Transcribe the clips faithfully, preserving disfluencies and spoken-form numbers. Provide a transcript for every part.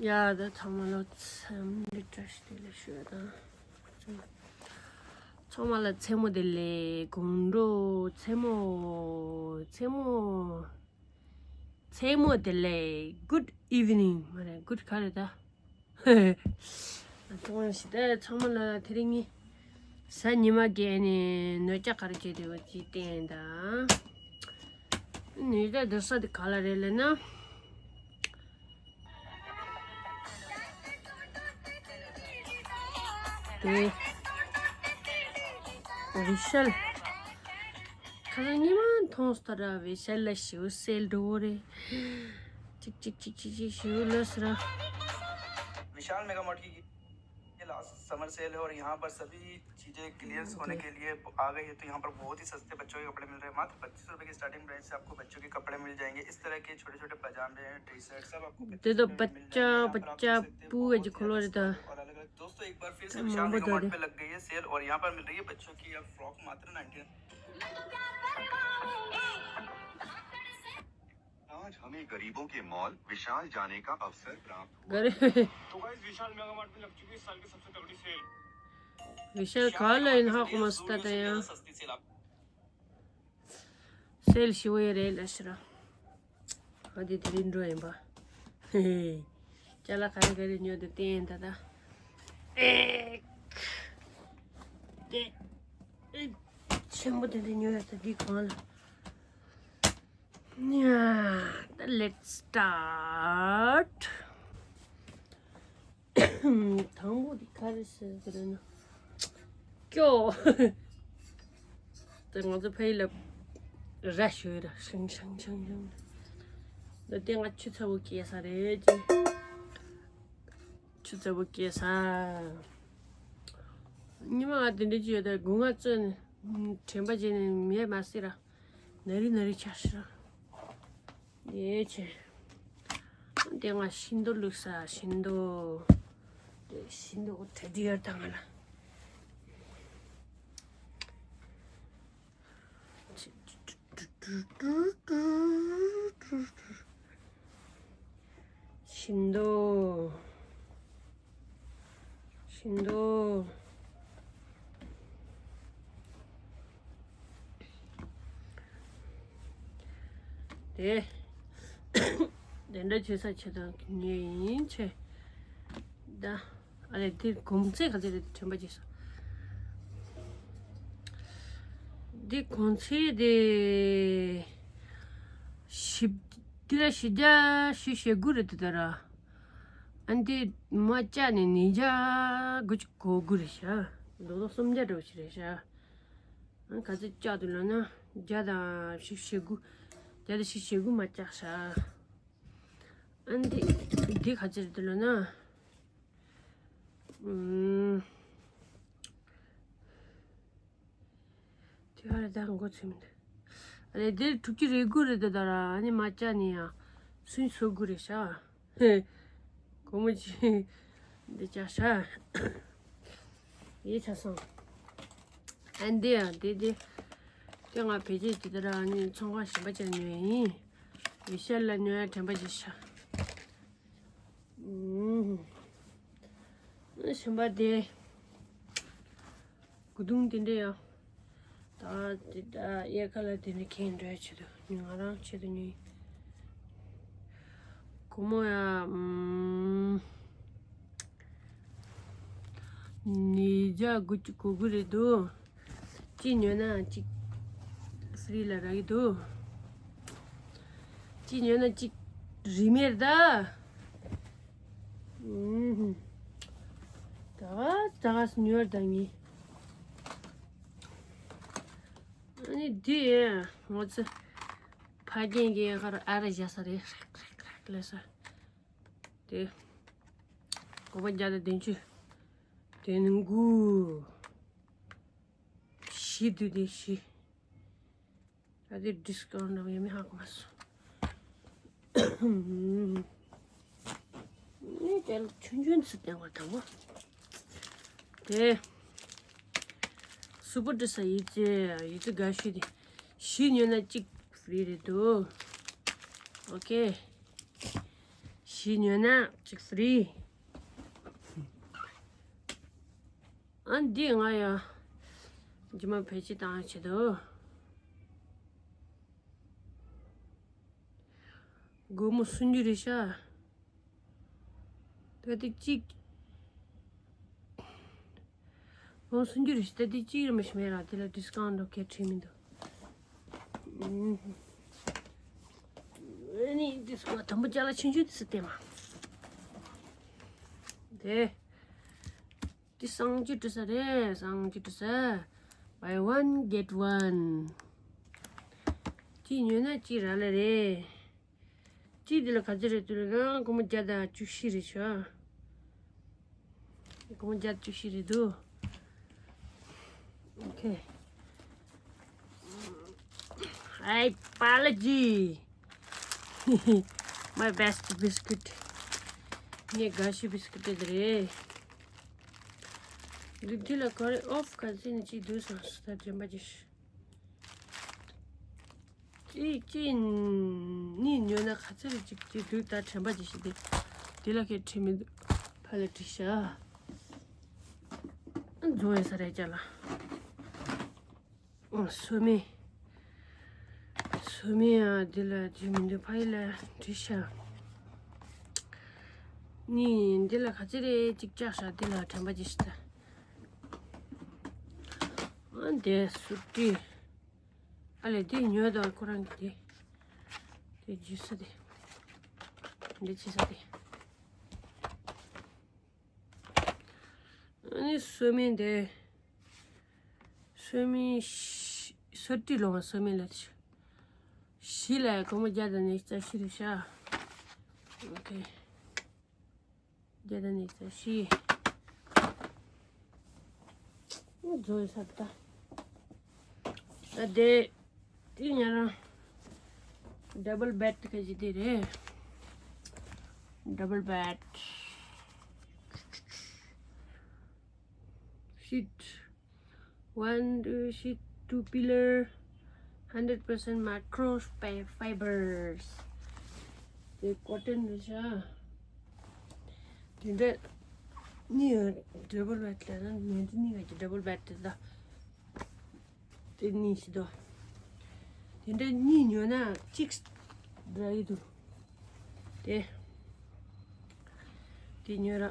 ཡ་ད་ཚང་མ་ལ་འཚམས་འདྲི་བཀྲ་ཤིས་བདེ་ལེགས་ཞུ་ཡ་དང་། ཚང་མ་ལ་མཚན་མོ་བདེ་ལེགས། དགོང་དྲོ། མཚན་མོ། མཚན་མོ། མཚན་མོ་བདེ་ལེགས། Good evening མ་རེད། Good ག་རེད་ད། ཚང་མ་ཞི་བདེ། ཚང་མ་ལ་དེ་རིང་ངས་གཟའ་ཉི་མ་གི་ཨ་ནི་ནོར་ལྕགས་ག་རེ་བྱས་འདུག་ཅིག་བསྟན་དང་། ནོར་ལྕགས་འདི་ས་དེ་ག་ལ་རེད་ལབ་ན། དེ། བི་ཤལ། ཁ་སང་ཉི་མ་མཐོང་སྟེ་ར་བི་ཤལ་ལ་ཞེ་པོ་སེལ་འགྲོ་གི་རེད། ཅིག་ཅིག་ཅིག་ཅིག་ཅིག་ཞེ་པོ་ལོས་ར། विशाल mega mart की ये last summer sale है और यहाँ पर सभी चीजें क्लियरेंस होने के लिए आ गई है। तो यहाँ पर बहुत ही सस्ते बच्चों के कपड़े मिल रहे हैं। मात्र पच्चीस रुपए की स्टार्टिंग प्राइस से आपको बच्चों के कपड़े मिल जाएंगे। इस तरह के छोटे छोटे पजामे, टी शर्ट, सब आपको पच्चीस रुपए में मिल जाएंगे। यहाँ पर आप देख सकते हैं बहुत ही ज्यादा स्टॉल और अलग अलग। दोस्तों, एक बार फिर से विशाल मेगा मार्ट पे लग गई है सेल और यहाँ पर मिल रही है बच्चों की अब फ्रॉक मात्र नाइनटी। आज हमें गरीबों के मॉल विशाल जाने का अवसर प्राप्त हुआ। गरीब। तो गाइस, विशाल मेगा मार्ट में लग चुकी है इस साल की सबसे तगड़ी सेल। विशाल कहाँ ला इन हाँ को मस्त आता है यहाँ। सस्ती सेल आप सेल ཞེ་པོ་ཡོད་རེད་ལབ་ཤི་ར། ཨ་དེ་དེ་རིང་འགྲོ་ཡིན་པ། ཅ་ལག་ག་རེ་ག་རེ་ཉོ་དེ་བསྟན་ད་ད། ཨེ། དེ། ཨེ། ཆེན་པོ་དེ་འདྲ་ཉོ་ཡ་ད་འདི་གང་ལ། ཡ། ད་let's start. དང་པོ་འདི་ག་རེ་ཟེར་གི་རེད་ན། སྐྱོ། དེ་ང་ཚོ་ཕ་ཡུལ་ལ་ར་ཞོད་ར་ཤང་ཤང་ཤང་ཤང་། ད་དེ་ང་ཆུ་ཚ་བོ་སྐྱེས་ས་རེད་ཅེ། ཆུ་ཚ་བོ་སྐྱེས་ས། ཉི་མ་ང་དེ་འདྲ་ཅི་ཡོད་ད་སྒོ་ང་བཙོས་ནས་དྲན་པ་བརྗེད་ནས་མེད་མ་སྲིད་ར། ན་རི་ན་རི་ཆགས་ཤག་དེ་ཆེ། དེ་ང་ཤིང་ཏོག་བླུགས་ས་ཤིང་ཏོག་དེ་ཤིང་ཏོག་གྲ་སྒྲིག་ཡོད་ད་ང་ལ། ཤིང་ཏོག་ཤིང་ཏོག་དེ། དེ་འདྲ་བྱེད་ས་བྱེད་དང་ངས་ཡིན་ཆེ། ད། ཨ་ལས་དེ་གོང་ཚད་ག་ཚད་རེད་དྲན་པ་བྱེད་ས། འདི་གོང་ཚད་དེ། བཞི། འདི་ལ་བཞི་བརྒྱ་བཞི་ཞེ་དགུ་རེད་དེ་ད་ར། ཨ་འདི་མ་བཅག་ནས་ཉིས་བརྒྱ་དགུ་བཅུ་གོ་དགུ་རེད་ཤག་རྡོག་རྡོག་སུམ་བརྒྱ་འགྲོ་ཞིག་རེད་ཤག་ཨ་ག་ཚོད་བཅག་འདུག་ལབ་ན་བརྒྱ་དང་བཞི་ཞེ་དགུ། བརྒྱ་དང་བཞི་ཞེ་དགུ་མ་བཅག་ཤག་ཨ་འདི་འདི་ག་ཚོད་རེད་འདུག་ལབ་ན། ཨུམ། དེ་ག་རེ་ད་མགོ་ཚོས་མི་འདུག་ཨ་ལས་དེ་དྲུག་ཅུ་རེ་དགུ་རེད་འདུག་ད་ར་ཨ་ནི་མ་བཅག་ནས་ཡང་སུན་སོ་དགུ་རེད་ཤག་སྒོར་མོ་གཅིག་འདི་བཅག་ཤག་ཡིད་ཆ་སོང་། ཨ་འདི་ཡང་འདི་འདི། དེ་ང་བེད་སྤྱོད་དེ་ལྟར་ཨ་ནི་ཚོང་ཁང་གཞན་པ་ཅིག་ཉོས་ཡིན། བི་ཤལ་ལ་ཉོ་ཡ་དྲན་པ་ཅིག་ཤག་ཨུམ། གཞན་པ་དེ། སྐུ་གདུང་དེ་འདྲ་ཡང་། ད་དེ་ད་དབྱར་ཁ་ལ་དེ་འདྲ་ཁྱེར་འགྲོ་ཡ་ཆེད་དུ་ང་རང་ཆེད་དུ་ཉོས། སྒོར་མོ་ཡ། ཨུམ། ཉིས་བརྒྱ་དགུ་བཅུ་གོ་དགུ་རེད་འདུག་གཅིག་ཉོས་ན་གཅིག་ཧྥི་རི་ལ་རག་གི་འདུག་གཅིག་ཉོས་ན་གཅིག་རིན་མེད་རེད་ད། ཨུམ། ད་ག་ད་ག་སུ་ཉོས་ད་ངས། ཨ་ནི་འདི་ང་ཚོ་ཕ་རྒན་གྱི་ཨ་ར་བཞག་ས་རེད། རེག་རེག་རེག་ལས་ས། དེ། སྒོར་མོ་བརྒྱ་དང་བདུན་ཅུ། དེ་ནི་དགུ། བཞི་འདུག་དེ་བཞི། ད་དེ་ཌི་སི་ཀའུན་འདྲ་བོ་ཡོད་མེད་ཧ་གོ་མ་སོང་། ངས་དེ་ལ་ཆུང་ཆུང་ཙི་བསྟན་པ་དང་པོ། དེ། སུ་པར་ཌི་ས་ཡི་ཙི་ཡི་ཙི་དགའ་ཤོས་དེ། བཞི་ཉོས་ན་གཅིག་ཧྥི་རི་རེད་འདུག་ཨོ་ཁེ། བཞི་ ཅི་ཉོས་ན་གཅིག་ཧྥི་རི། ཨ་འདི་ང་ཡ་རྗེས་མ་བེད་སྤྱོད་བཏང་ཆེད་དུ། སྒོར་མོ་སུམ་ཅུ་རེད་ཤག་ད་དེ་གཅིག་སྒོར་མོ་སུམ་ཅུ་རེད་ཤག་ད་དེ་གཅིག་རེད་མ་ཤི་མེད་ར། དེ་ལ་ཌི་སི་ཀའུན་ཊི་འདྲ་བོ་གང་ཡང་བྲིས་མི་འདུག་ཨ་ནི་ཌི་སི་ཀའུན་ཊི་དང་པོ་ཅ་ལག་ཆུང་ཆུང་དེ་ཚོ་བལྟས་མ། དེ། དེ་སུམ་ཅུ་བྲིས་ས་རེད། སུམ་ཅུ་བྲིས་ས། Buy one get one. གཅིག་ཉོས་ན་གཅིག་རག་ལས་རེད། གཅིག་འདི་ལ་ག་ཚོད་རེད་འདུག་ལབ་ན་སྒོར་མོ་བརྒྱ་དང་བཅུ་བཞི་རེད་ཤག་སྒོར་མོ་བརྒྱ་དང་བཅུ་བཞི་རེད་འདུག་ཨོ་ཁེ། ཨའི་པ་ལ་ཇི། My best biscuit. ངའི་དགའ་ཤོས་བི་སི་ཀུ་ཊི་དེ་རེད། འདི་འདི་ལ་ག་རེ་ཨོཕ་ག་ཚོད་ནས་གཅིག་འདུག་སོང་ད་དྲན་པ་ཅིག་གཅིག་གཅིག་གཉིས་ཉོས་ན་ག་ཚོད་རེད། གཅིག་གཅིག་འདུག་ད་དྲན་པ་ཅིག་ཞིག་དེ། དེ་ལ་ཁྱེད་བྲིས་མི་འདུག་ཕ་ལ་བྲིས་ཤག་ཨ་འཛོ་ཡོད་ས་རེད་ཅ་ལག་ཨ་སོ་མེ། སོ་མེ་ཡང་འདི་ལ་བྲིས་མི་འདུག་ཕ་ཡི་ལ་བྲིས་ཤག་གཉིས་འདི་ལ་ག་ཚོད་རེད། གཅིག་བཅག་ཤག་འདི་ལ་དྲན་པ་ཅིག་ཞིག་ད། ཨ་འདི་སུ་ཏི། ཨ་ལས་དེ་ཉོས་དང་ཁོ་རང་གི་དེ། དེ་ཇུས་ས་དེ། འདི་ཆི་ས་དེ། ཨ་ནི་སོ་མེ་འདི། སོ་མེ་ཤི་སོ་ཏི་ལོང་བ་སོ་མེ་ལ་དེ། བཞི་ལ་སྒོར་མོ་བརྒྱ་དང་ནས་རྩ་བཞི་རེད་ཤག་ཨོ་ཁེ། བརྒྱ་དང་ནས་རྩ་བཞི། འཛོལ་ས་ད། ད་དེ་དེ་ཉ་རང་ཌབ་བལ་བེཌ་ག་ཅི་དེ་རེད། ཌབ་བལ་བེཌ། ཤིཊ། One, two, sheet, two pillar, hundred percent micro fi- fibers. དེ་ཀོ་ཊོན་རེད་ཤག་དེ་འདྲ་གཉིས་ཡོད། ཌབ་བལ་བེཌ་ལབ་ན་ངོས་འཛིན་གཉིས་ཡོད་ཀྱི་ཌབ་བལ་བེཌ་དེ་ད། དེ་གཉིས་ཤིག་དོ། དེ་འདྲ་གཉིས་ཉོས་ན་གཅིག་རག་གི་འདུག་དེ། དེ་ཉོས་ར།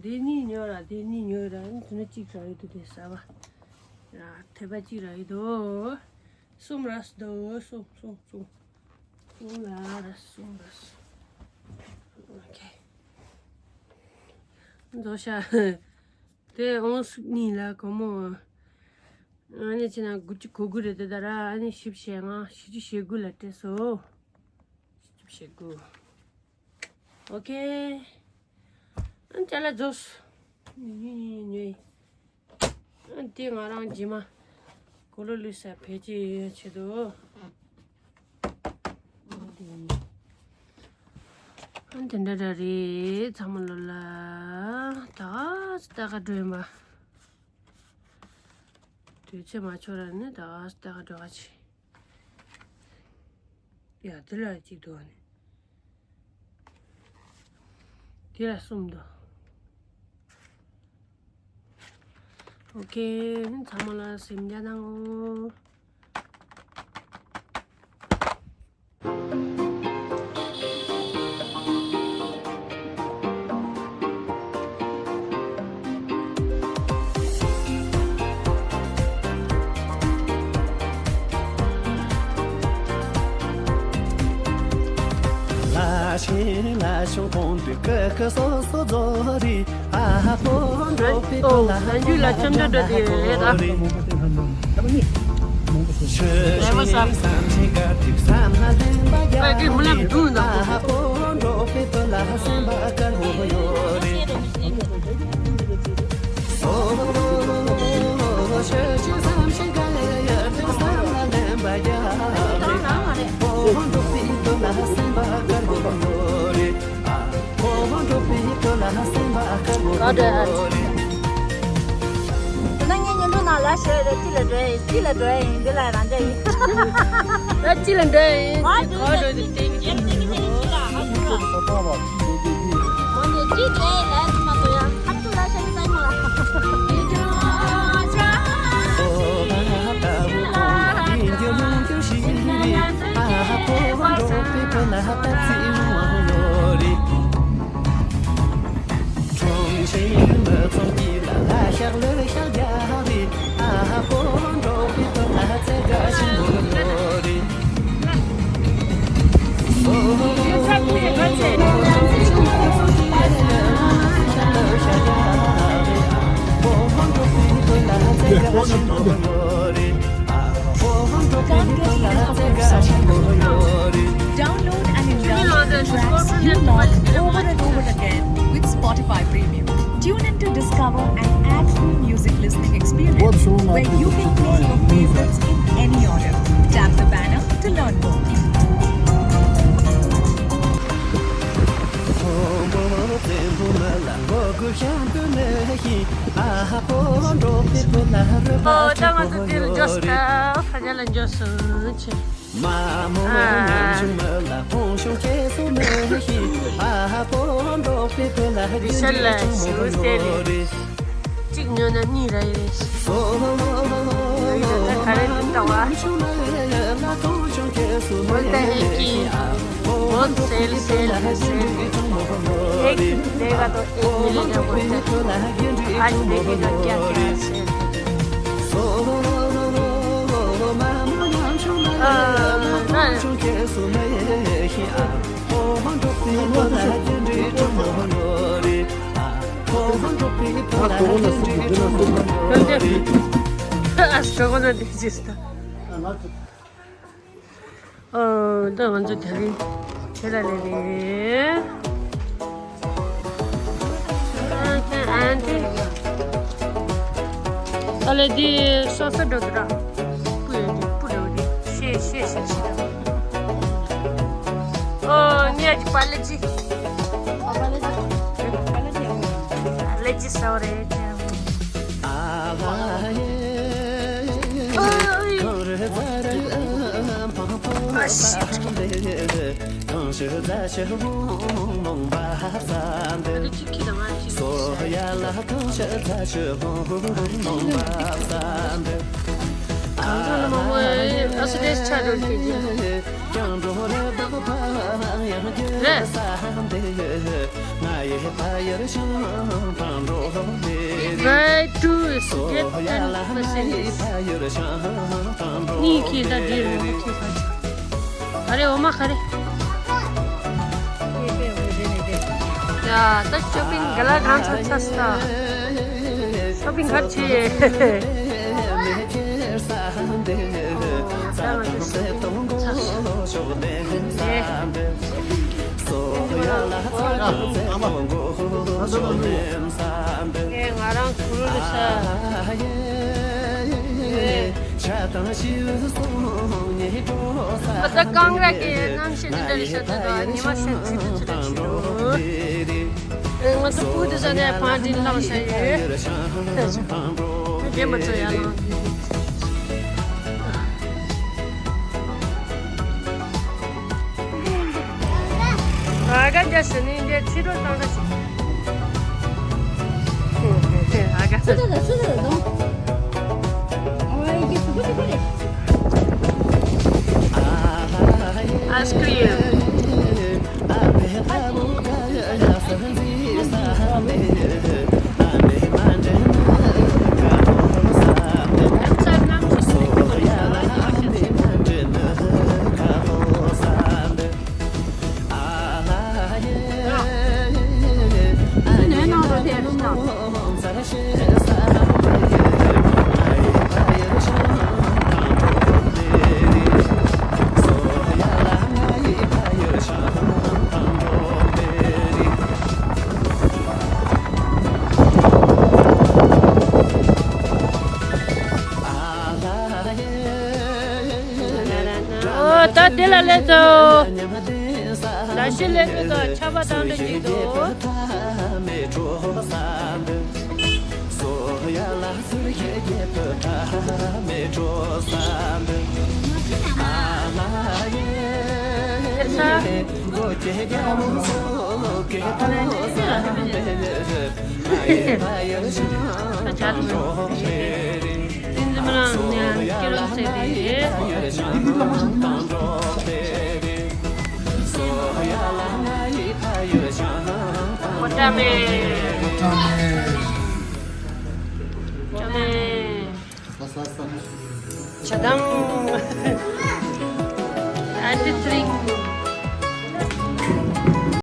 དེ་གཉིས་ཉོས་ར། དེ་གཉིས་ཉོས་ར། དེ་ནས་གཅིག་རག་གི་འདུག་དེ་གསར་པ། ཡ་ཐེབས་པ་གཅིག་རག་གི་འདུག་གསུམ་རག་སོང་འདུག་གསུམ་གསུམ་གསུམ། གསུམ་རག་ར་གསུམ་རག་སོང་། ཨོ་ཁེ། འདུག་ཤག་དེ་ཨོན་སུ་གཉིས་ལ་སྒོར་མོ། ཨ་ནི་ཅི་ན་དགུ་བཅུ་གོ་དགུ་རེད་དེ་ད་ར། ཨ་ནི་བཞི་བཅུ་ཞེ་ལྔ། བཞི་བཅུ་ཞེ་དགུ་ལ་སྤྲད་སོང་། བཞི་བཅུ་ཞེ་དགུ། ཨོ་ཁེ། ཨ་ནི་ཅ་ལག་རྫོགས་སོང་། ཉོས་ཉོས་ཉོས་ཉོས། ཨ་ནི་དེ་ང་རང་རྗེས་མ་གོ་ལོ་ལུས་ས་བེད་སྤྱོད་ཡོད་ཆེད་དུ། ཨ་དེ་འདྲ་འདྲ་རེད། ཚང་མ་ལོ་ལ་ད་ལྟ་ག་འགྲོ་ཡིན་པ། དུས་ཚོད་མ་ཆོག་ར་ནི་ད་ལྟ་ག་འགྲོ་ག་ཆེ། ཡ་དེ་ལ་གཅིག་འདུག་ཨ་ནི། དེ་ལ་གསུམ་འདུག་ཨོ་ཁེ། ཚང་མ་ལ་སེམས་རྒྱ་གནང་ངོ་། ཨ་ཧ་པོ་འགྲོ་བའི་ཏོ་ལ་ལྷན་རྒྱས་ལ་འཆམ་འཆམ་འདྲ་དེ་ཡོད་རེད་ད། ལེ་མོ་ས། ཨ་ཀི་མུ་ལ་འདུག་ད། ཨ་ཧ་པོ་འགྲོ་བའི་ཏོ་ལ་སེམས་པ་དཀར་པོ་ཡོད་རེད། ད་ངས་ཉིན་གྲངས་ནང་ལ་ཞོལ་རེ་ཅི་ལ་འགྲོ་ཡིན། ཅི་ལ་འགྲོ་ཡིན། འདི་ལ་རང་འདྲ་ཡིན། ད་ཅི་ལ་འགྲོ་ཡིན། ང་ག་འགྲོ་དེ་དེ་ཉིན། Download and indulge in tracks you love over and over again with Spotify Premium. Tune in to discover an ad-free music listening experience where you can play your favorites in any order. Tap the banner to learn more. ཨོ། ད་ང་ཚོ་འདིར་འབྱོར་སོང་། ད་ཕ་གི་ལ་འབྱོར་སོང་ཆེ། ཨ། ཤར་ལ་ཞུ་སྟེ་རེད། གཅིག་ཉོས་ན་གཉིས་རག་གི་རེད། ཉོས་ཡོད་ན་ག་རེ་འདི་ལྟ་བ། འོ་ད་ཧེ་ཀི། འོ་སེལ་སེལ་སེལ། एक देगा तो एक मिलेगा बोलते हैं। आज देखेगा क्या क्या है सेल। ཨ། ཨ། ཨ། ཨ། ད་ང་ཚོ་དེ་རིང་ཁྱེད་ལ་ལས་རེད། ཨ་ལས་འདི་སོ་སོ་འགྲོ་དུ་ར། སྤུ་ཡོད་འདི་སྤུ་འགྲོ་འདི་ཤེས་ཤེས་ཤེས་ཤེས། ཨོ་ངས་ཀྱི་པ་ལེ་ཅི། ལེ་ཅི་ཟ་བ་རེད། ཨ་ཤི། གང་ཚང་ལ་མང་པོ་ཨ་སུ་དེ་ཆ་འགྲོ་གི་རེད། Buy two is get ten percent off. གཉིས་ཁྱེར་ད་འདིར་འོ་མ་ཁྱེར་ད། ག་རེ་འོ་མ་ག་རེ། ཡ་ད་ཤོ་པིང་ག་ལ་གང་ཚ་ཚ་སྟ། ཤོ་པིང་ག་རེ་བྱེད། ཨ་མ། ཨ་ཟོ་ལོ་ལོ། ངས་ང་རང་གུ་རུ་རེད་ཤག་ཨ་ད་གང་ར་གི་གནམ་གཤིས་འདི་འདྲ་རེད་ཤག་ད་ཉི་མ་ཤར་ཚིག་ཏུ་ཚིག་ཏུ་ཆུ་རེད་ཤག་ང་ཚོ་སྤུ་དེ་ཟ་ནས་བང་སྒྲིག་བླངས་བཞག་ཡོད། རྒན་མ་ཚོ་ཡར་ལངས། ཨ་ག་རྒྱ་ཞུ་ནི་འདི་ཕྱི་དྲོ་བཏང་ན་ཞིག་ཨ་ག་ཚོད་ཚོད་ཚོད་ཚོད་ཚོད། Ice cream. ཨོ་ད་དེ་ལ་སླེབས་སོང་། ད་ཤི་ལེ་མི་དང་ཆར་པ་དང་འདྲ་གཅིག་འདུག་ཁེ་ས། ཇ་དང་། ཨ་ཏི་ཚིག